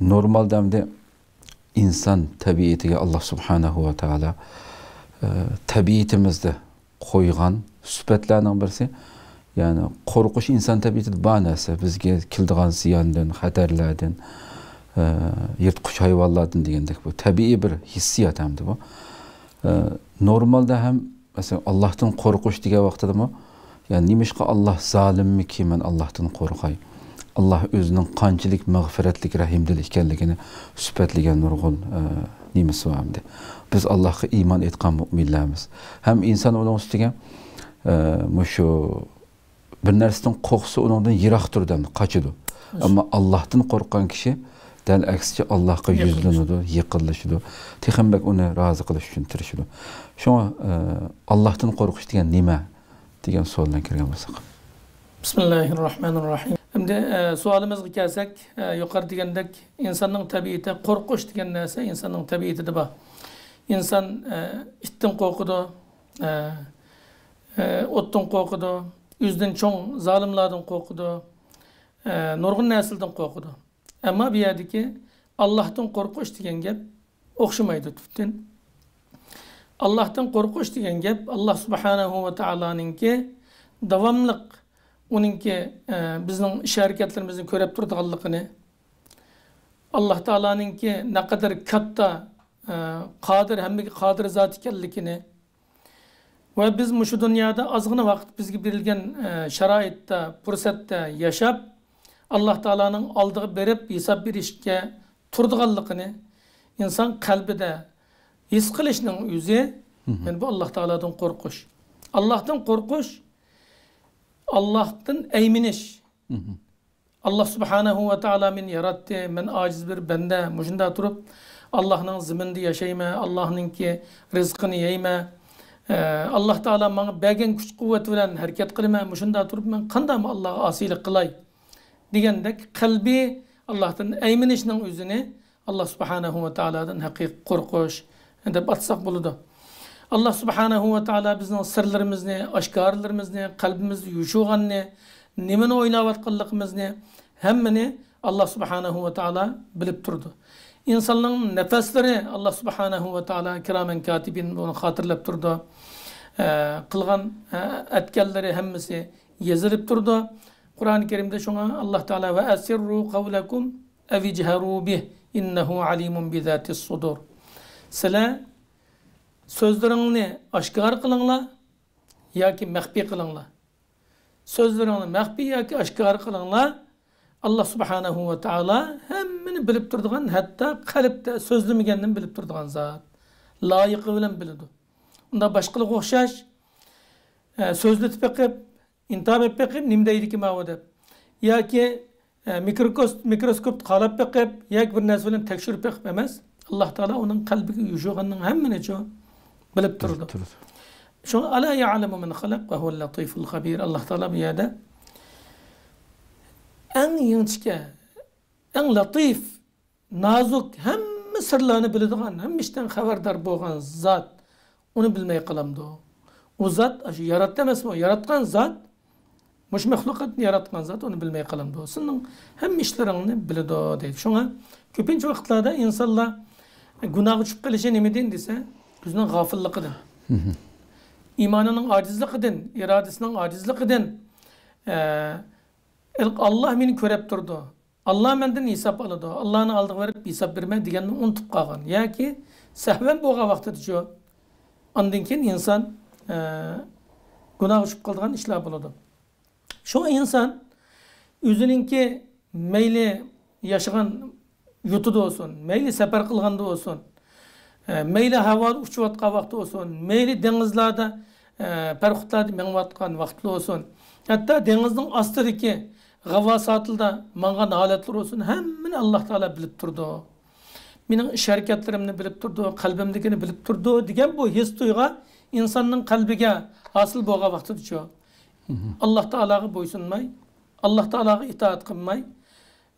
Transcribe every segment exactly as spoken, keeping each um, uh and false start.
نورمالدا ئەمدى ئىنسان تەبىئىتىگە ئاللا سۇبھانەھۇ ۋە تائالا، ئە، تەبىئىتىمىزدە قويغان سۈپەتلەرنىڭ بىرسى، يەنى قورقۇش ئىنسان تەبىئىتىدە بار نەرسە، بىزگە كېلىدىغان زىياندىن، خەتەرلەردىن، ئە، يىرتقۇچ ھايۋانلاردىن دېگەندەك، بۇ تەبىئىي بىر ھېسسىيات ئەمدى بۇ. ئە، نورمالدا ھەم، مەسىلەن، ئاللاھتىن قورقۇش دېگەن ۋاقتىدىمۇ، يەنى نېمىشقا ئاللاھ زالىممىكى، مەن ئاللاھتىن قورقاي؟ ئاللاھ ئۆزىنىڭ قانچىلىك مەغپىرەتلىك، رەھىمدىل ئىكەنلىكىنى سۈپەتلىگەن نۇرغۇن، ئە، نېمىسى بار ئەمدى. بىز ئاللاھقا ئىمان ئېيتقان مۆمىنلەرمىز. ھەم ئىنسان ئۇنىڭ ئۈستىگە، ئە، مۇشۇ بىر نەرسىدىن قورقسا، ئۇنىڭدىن يىراق تۇرىدۇ، قاچىدۇ. ئەمما ئاللاھتىن قورققان كىشى دەل ئەكسىچە ئاللاھقا يۈزلىنىدۇ، يېقىنلىشىدۇ. تېخىمۇ بەك ئۇنى رازى قىلىش ئۈچۈن تىرىشىدۇ. شۇڭا، ئە، ئاللاھتىن قورقۇش دېگەن نېمە؟ دېگەن سوئال بىلەن كىرگەن بولساق. بىسمىللاھىررەھمانىررەھىم. ئەمدى، ئە، سوئالىمىزغا كەلسەك، ئە، يۇقىرىدا دېگەندەك، ئىنساننىڭ تەبىئىتى، قورقۇش دېگەن نەرسە ئىنساننىڭ تەبىئىتىدە بار. ئىنسان، ئە، ئىتتىن قورقىدۇ، ئە، ئە، ئوتتىن قورقىدۇ، ئۆزىدىن چوڭ زالىملاردىن قورقىدۇ، ئە، نۇرغۇن نەرسىلەردىن قورقىدۇ. ئەمما بۇ يەردىكى ئاللاھتىن قورقۇش دېگەن گەپ ئوخشىمايدۇ تۈپتىن. ئاللاھتىن قورقۇش دېگەن گەپ ئاللاھ سۇبھانەھۇ ۋە تائالانىڭكى داۋاملىق ئۇنىڭكى، ئە، بىزنىڭ ئىش ھەرىكەتلىرىمىزنى كۆرۈپ تۇرىدىغانلىقىنى، ئاللاھ تائالانىڭكى نەقەدەر كاتتا، ئە، قادىر، ھەممىگە قادىر زات ئىكەنلىكىنى، ۋە بىز مۇشۇ دۇنيادا ئازغىنە ۋاقىت بىزگە بېرىلگەن، ئە، شارائىتتا، پۇرسەتتە ياشاپ، ئاللاھ تائالانىڭ ئالدىغا بېرىپ ھېساب بېرىشكە تۇرىدىغانلىقىنى ئىنسان قەلبىدە ھېس قىلىشنىڭ ئۆزى، مم، يەنى بۇ ئاللاھ تائالادىن قورقۇش. ئاللاھتىن قورقۇش، ئاللاھتىن ئەيمىنىش. مم. ئاللاھ سۇبھانەھۇ ۋە تائالا مېنى ياراتتى، مەن ئاجىز بىر بەندە، مۇشۇنداق تۇرۇپ، ئاللاھنىڭ زېمىنىدا ياشايمەن، ئاللاھنىڭكى رىزقىنى يەيمەن، ئە، ئاللاھ تائالا ماڭا بەرگەن كۈچ-قۇۋۋەت بىلەن ھەرىكەت قىلىمەن، مۇشۇنداق تۇرۇپ، مەن قانداقمۇ ئاللاھقا ئاسىيلىق قىلاي؟ دېگەندەك، قەلبى ئاللاھتىن ئەيمىنىشنىڭ ئۆزىنى ئاللاھ سۇبھانەھۇ ۋە تائالادىن ھەقىقىي قورقۇش دەپ ئاتىساق بولىدۇ. ئاللاھ سۇبھانەھۇ ۋە تائالا بىزنىڭ سىرلىرىمىزنى، ئاشكارىلىرىمىزنى، قەلبىمىزدە يوشۇرغاننى، نېمىنى ئويلاۋاتقانلىقىمىزنى، ھەممىنى ئاللاھ سۇبھانەھۇ ۋە تائالا بىلىپ تۇرىدۇ. ئىنساننىڭ نەپەسلىرى ئاللاھ سۇبھانەھۇ ۋە تائالا كىرامەن كاتىبىن بۇنى خاتىرىلەپ تۇرىدۇ. ئە، قىلغان، ئە، ئەتكەنلىرى ھەممىسى يېزىلىپ تۇرىدۇ. قۇرئان كەرىمدە شۇڭا ئاللاھ تائالا، «ۋە ئەسىررۇ قەۋلەكۇم ئەۋ ئىجھەرۇ بىھ ئىننەھۇ ئەلىمۇن بىزاتىس سۇدۇر.» سىلەر سۆزلىرىڭنى ئاشكارا قىلىڭلار ياكى مەخپىي قىلىڭلار. سۆزلىرىڭنى مەخپىي ياكى ئاشكارا قىلىڭلار. ئاللاھ سۇبھانەھۇ ۋە تائالا ھەممىنى بىلىپ تۇرىدىغان، ھەتتا قەلبتە سۆزلىمىگەننىمۇ بىلىپ تۇرىدىغان زات. لايىقى بىلەن بىلىدۇ. ئۇنداق باشقىلارغا ئوخشاش، ئە، سۆزلىتىپ بېقىپ، ئىمتىھان بېرىپ بېقىپ، نېمە دەيدىكىن ماۋۇ دەپ. ياكى، ئە، مىكروكوس-، مىكروسكوپتا قالاپ بېقىپ، ياكى بىر نەرسە بىلەن تەكشۈرۈپ بېقىپ ئەمەس. ئاللاھ تائالا ئۇنىڭ قەلبىگە يوشۇرغاننىڭ ھەممىنىچۇ بىلىپ تۇرىدۇ. بىلىپ تۇرىدۇ. شۇڭا، «ئەلا يەئلەمۇ مەن خەلەق ۋە ھۇۋەل لەتىفۇل خەبىر.» ئاللاھ تائالا بۇ يەردە ئەڭ يىڭچىكە، ئەڭ لەتىف، نازۇك، ھەممە سىرلارنى بىلىدىغان، ھەممە ئىشتىن خەۋەردار بولغان زات ئۇنى بىلمەي قالامدۇ؟ ئۇ زات ئاشۇ ياراتتى ئەمەسمۇ؟ ياراتقان زات، مۇشۇ مەخلۇقاتنى ياراتقان زات ئۇنى بىلمەي قالامدۇ؟ سېنىڭ ھەممە ئىشلىرىڭنى بىلىدۇ، دەيدۇ. شۇڭا كۆپىنچە ۋاقىتلاردا ئىنسانلار گۇناھقا چۈشۈپ قېلىشى نېمىدىن دېسە، ئۆزىنىڭ غافىللىقىدىن، ئىمانىنىڭ ئاجىزلىقىدىن، ئىرادىسىنىڭ ئاجىزلىقىدىن، ئە، ئاللاھ مېنى كۆرۈپ تۇرىدۇ، ئاللاھ مەندىن ھېساب ئالىدۇ، ئاللاھنىڭ ئالدىغا بېرىپ ھېساب بېرىمەن دېگەننى ئۇنتۇپ قالغان ياكى سەھۋەن بولغان ۋاقتىدىچۇ، ئاندىن كېيىن ئىنسان، ئە، گۇناھقا چۈشۈپ قالىدىغان ئىشلار بولىدۇ. شۇڭا ئىنسان ئۆزىنىڭكى مەيلى ياشىغان يۇرتىدا بولسۇن، مەيلى سەپەر قىلغاندا بولسۇن، ئە، مەيلى ھاۋادا ئۇچۇۋاتقان ۋاقتى بولسۇن، مەيلى دېڭىزلاردا، ئە، پاراخوتلاردا مېڭىۋاتقان ۋاقتىدا بولسۇن، ھەتتا دېڭىزنىڭ ئاستىدىكى غەۋۋاساتلىدا ماڭغان ھالەتلىرى بولسۇن، ھەممىنى ئاللاھ تائالا بىلىپ تۇرىدۇ. مېنىڭ ئىش ھەرىكەتلىرىمنى بىلىپ تۇرىدۇ، قەلبىمدىكىنى بىلىپ تۇرىدۇ دېگەن بۇ ھېس تۇيغۇ ئىنساننىڭ قەلبىگە ھاسىل بولغان ۋاقتىدىچۇ، ئاللاھ تائالاغا بويسۇنماي، ئاللاھ تائالاغا ئىتائەت قىلماي،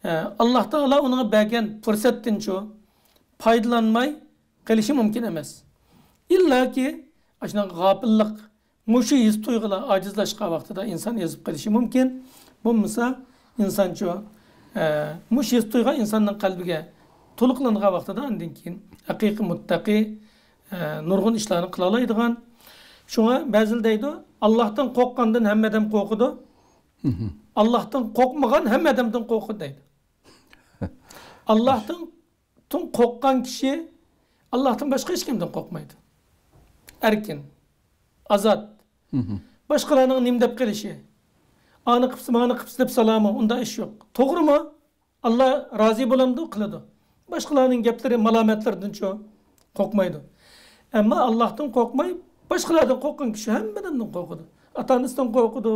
ئە، ئاللاھ تائالا ئۇنىڭغا بەرگەن پۇرسەتتىنچۇ پايدىلانماي قېلىشى مۇمكىن ئەمەس. ئىللاكى ئاشۇنداق غاپىللىق، مۇشۇ ھېس تۇيغۇلار ئاجىزلاشقان ۋاقتىدا ئىنسان ئېزىپ قېلىشى مۇمكىن. بولمىسا ئىنسانچۇ، ئە، مۇشۇ ھېس تۇيغۇ ئىنساننىڭ قەلبىگە تولۇقلانغان ۋاقتىدا ئاندىن كېيىن ھەقىقىي مۇتتەقى، ئە، نۇرغۇن ئىشلارنى قىلالايدىغان. شۇڭا بەزىلەر دەيدۇ، «ئاللاھتىن قورققاندىن ھەممە ئادەم قورقىدۇ، ئاللاھتىن قورقمىغان ھەممە ئادەمدىن قورقىدۇ» دەيدۇ. ئاللاھتىن قورققان كىشى ئاللاھتىن باشقا ھېچ كىمدىن قورقمايدۇ. ئەركىن، ئازاد. باشقىلارنىڭ نېمە دەپ قېلىشى، ئانى قىپسا، مانى قىپسا دەپ سالامۇ، ئۇنداق ئىش يوق. توغرىمۇ؟ ئاللا رازى بولامدۇ؟ قىلىدۇ. باشقىلارنىڭ گەپلىرى، مالامەتلىرىدىنچۇ قورقمايدۇ. ئەمما ئاللاھتىن قورقماي، باشقىلاردىن قورققان كىشى ھەممىدىن قورقىدۇ. ئاتا-ئانىسىدىن قورقىدۇ،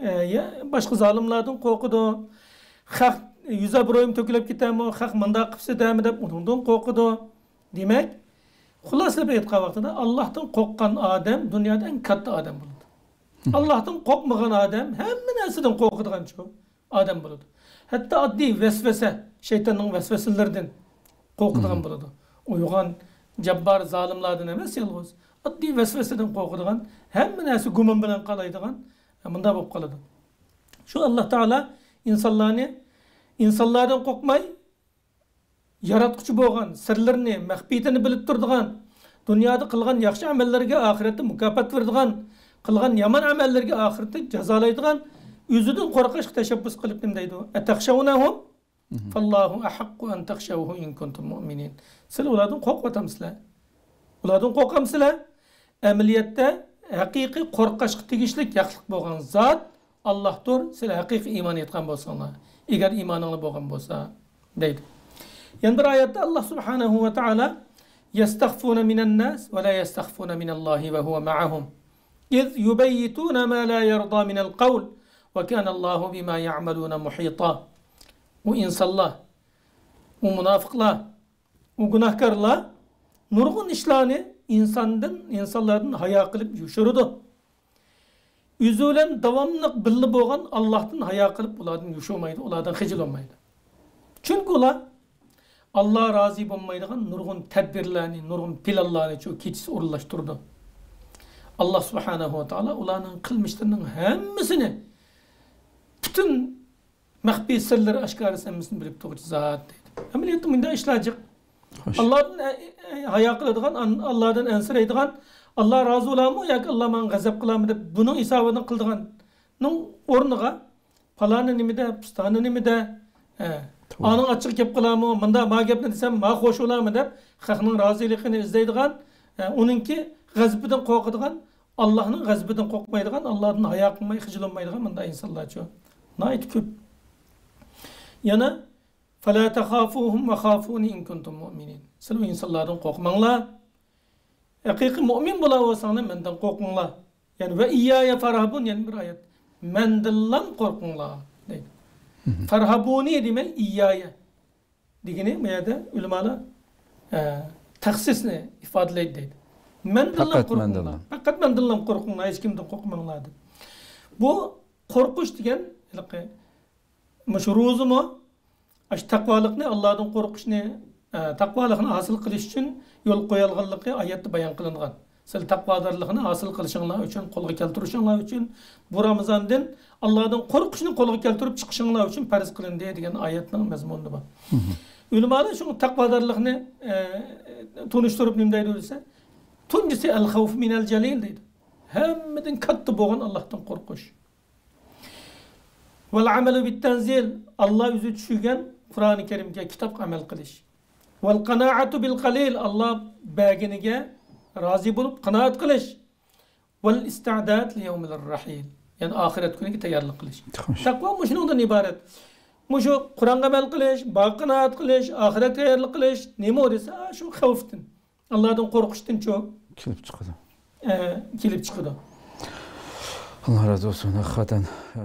ئە، يا باشقا زالىملاردىن قورقىدۇ. خەق يۈز ئابرويۇم تۆكۈلۈپ كېتەرمۇ، خەق مۇنداق قىپسا دەرمۇ دەپ ئۇنىڭدىن قورقىدۇ. دېمەك، خۇلاسىلەپ ئېيتقان ۋاقتىدا ئاللاھتىن قورققان ئادەم دۇنيادا ئەڭ كاتتا ئادەم بولىدۇ. ئاللاھتىن قورقمىغان ئادەم ھەممە نەرسىدىن قورقىدىغانچۇ ئادەم بولىدۇ. ھەتتا ئاددىي ۋەسۋەسە، شەيتاننىڭ ۋەسۋەسىلىرىدىن قورقىدىغان بولىدۇ. ئۇيغان، جاببار، زالىملاردىن ئەمەس يالغۇز. ئاددىي ۋەسۋەسىدىن قورقىدىغان، ھەممە نەرسە گۇمان بىلەن قارايدىغان، مۇنداق بولۇپ قالىدۇ. شۇ ئاللا تائالا ئىنسانلارنى، ئىنسانلاردىن قورقماي، ياراتقۇچى بولغان، سىرلىرىنى، مەخپىيىتىنى بىلىپ تۇرىدىغان، دۇنيادا قىلغان ياخشى ئەمەللىرىگە ئاخىرەتتە مۇكاپات بېرىدىغان، قىلغان يامان ئەمەللىرىگە ئاخىرەتتە جازالايدىغان، ئۆزىدىن قورقۇشقا تەشەببۇس قىلىپ نېمە دەيدۇ؟ «ئەتەخشەۋنەھۇم؟ فاللاھۇ ئەھەققۇ ئەن تەخشەۋھۇ ئىن كۇنتۇم مۇئمىنىن.» سىلەر ئۇلاردىن قورقۇۋاتامسىلەر؟ ئۇلاردىن قورقامسىلەر؟ ئەمەلىيەتتە ھەقىقىي قورقۇشقا تېگىشلىك ھەقلىق بولغان زات ئاللاھتۇر، سىلەر ھەقىقىي ئىمان ئېيتقان بولساڭلار، ئەگەر ئىمانىڭلار بولغان بولسا، دەيدۇ. يەنە بىر ئايەتتە ئاللا سۇبھانەھۇ ۋە تائالا، «يستخفون من الناس ولا يستخفون من الله وهو معهم إذ يبيتون ما لا يرضى من القول وكان الله بما يعملون محيطا.» ئۇ ئىنسانلار، ئۇ مۇناپىقلار، ئۇ گۇناھكارلار نۇرغۇن ئىشلارنى ئىنساندىن، ئىنسانلاردىن ھايا قىلىپ يوشۇرىدۇ. ئۆزى بىلەن داۋاملىق بىللە بولغان ئاللاھتىن ھايا قىلىپ، ئۇلاردىن يوشۇرمايدۇ، ئۇلاردىن خىجىل بولمايدۇ. چۈنكى ئۇلار ئاللا رازى بولمايدىغان نۇرغۇن تەدبىرلەرنى، نۇرغۇن پىلانلارنى شۇ كېچىسى ئورۇنلاشتۇرىدۇ. ئاللا سۇبھانەھۇ ۋە تائالا ئۇلارنىڭ قىلمىشلىرىنىڭ ھەممىسىنى پۈتۈن مەخپىي سىرلىرى ئاشكارىسى ھەممىسىنى بىلىپ تۇرغۇچى زات دەيدۇ. ئەمەلىيەتتە مۇنداق ئىشلار جىق. خوش. ئاللادىن ئە-، ئە-، ھايا قىلىدىغان، ئان-، ئاللادىن ئەنسىرەيدىغان، ئاللا رازى بولامۇ ياكى ئاللا ماڭا غەزەپ قىلامۇ دەپ بۇنىڭ ھېسابىدىن قىلىدىغاننىڭ ئورنىغا پالانى نېمىدە، پۇستانى نېمىدە، ئە، توغرا. ئانىڭ ئاچچىقى كەپ قالامۇ، مۇندا ما گەپنى دېسەم ما خوش بولامۇ دەپ خەقنىڭ رازىلىقىنى ئىزدەيدىغان، ئە، ئۇنىڭكى غەزىپىدىن قورقىدىغان، ئاللاھنىڭ غەزىپىدىن قورقمايدىغان، ئاللاھتىن ھايا قىلماي، خىجىللانمايدىغان مۇنداق ئىنسانلارچۇ؟ ناھايىتى كۆپ. يەنە، «فلا تخافوهم وخافون إن كنتم مؤمنين.» سىلەر ئۇ ئىنسانلاردىن قورقماڭلار. ھەقىقىي مۇئمىن بولا بولساڭلار، مەندىن قورقۇڭلار. يەنى، «ۋە ئىييايە فارھابۇن»، يەنە بىر ئايەت. «مەندىنلا قورقۇڭلار» دەيدۇ. فارھابۇنى دېمەي، ئىييايە. دېگىنى بۇ يەردە ئۆلىمالار، ئە، تەخسىسنى ئىپادىلەيدۇ دەيدۇ. مەندىنلا پەقەت قورقۇڭلار. مەندىنلا. پەقەت مەندىنلا قورقماڭلار، ھېچكىمدىن قورقماڭلار دەپ. بۇ قورقۇش دېگەن ھېلىقى مۇشۇ روزىمۇ، ئاشۇ تەقۋالىقنى، ئاللادىن قورقۇشنى، ئە، تەقۋالىقنى ھاسىل قىلىش ئۈچۈن يول قويۇلغانلىقى ئايەتتە بايان قىلىنغان. سىلەر تەقۋادارلىقنى ھاسىل قىلىشىڭلار ئۈچۈن، قولغا كەلتۈرۈشۈڭلار ئۈچۈن، بۇ رامىزاندىن ئاللادىن قورقۇشنى قولغا كەلتۈرۈپ چىقىشىڭلار ئۈچۈن پەرز قىلىندى دېگەن ئايەتنىڭ مەزمۇنى بار. مھم. ئۆلىمالار شۇڭا تەقۋادارلىقنى، ئە، تونۇشتۇرۇپ نېمە دەيدۇ دېسە، تۇنجىسى ئەل خەۋف مىنەل جەلىل دەيدۇ. ھەممىدىن كاتتا بولغان ئاللاھتىن قورقۇش. ۋەل ئەمەلۇ بىت تەنزىل، ئاللا ئۆزى چۈشۈرگەن قۇرئانى كەرىمگە، كىتابقا ئەمەل قىلىش. ۋەل قانائەتۇ بىل قەلىل، ئاللا بەرگىنىگە رازى بولۇپ قانائەت قىلىش. ۋەل ئىستىئداد لى يەۋمىل رەھىل، يەنى ئاخىرەت كۈنىگە تەييارلىق قىلىش. خوش. تەقۋا مۇشۇنىڭدىن ئىبارەت. مۇشۇ قۇرئانغا ئەمەل قىلىش، بارغا قانائەت قىلىش، ئاخىرەتكە تەييارلىق قىلىش، نېمە ئۇ دېسە، شۇ خەۋپتىن. ئاللادىن قورقۇشتىنچۇ؟ كېلىپ چىقىدۇ. ئە، كېلىپ چىقىدۇ. ئاللا رازى بولسۇن، ھەقىقەتەن، ئە،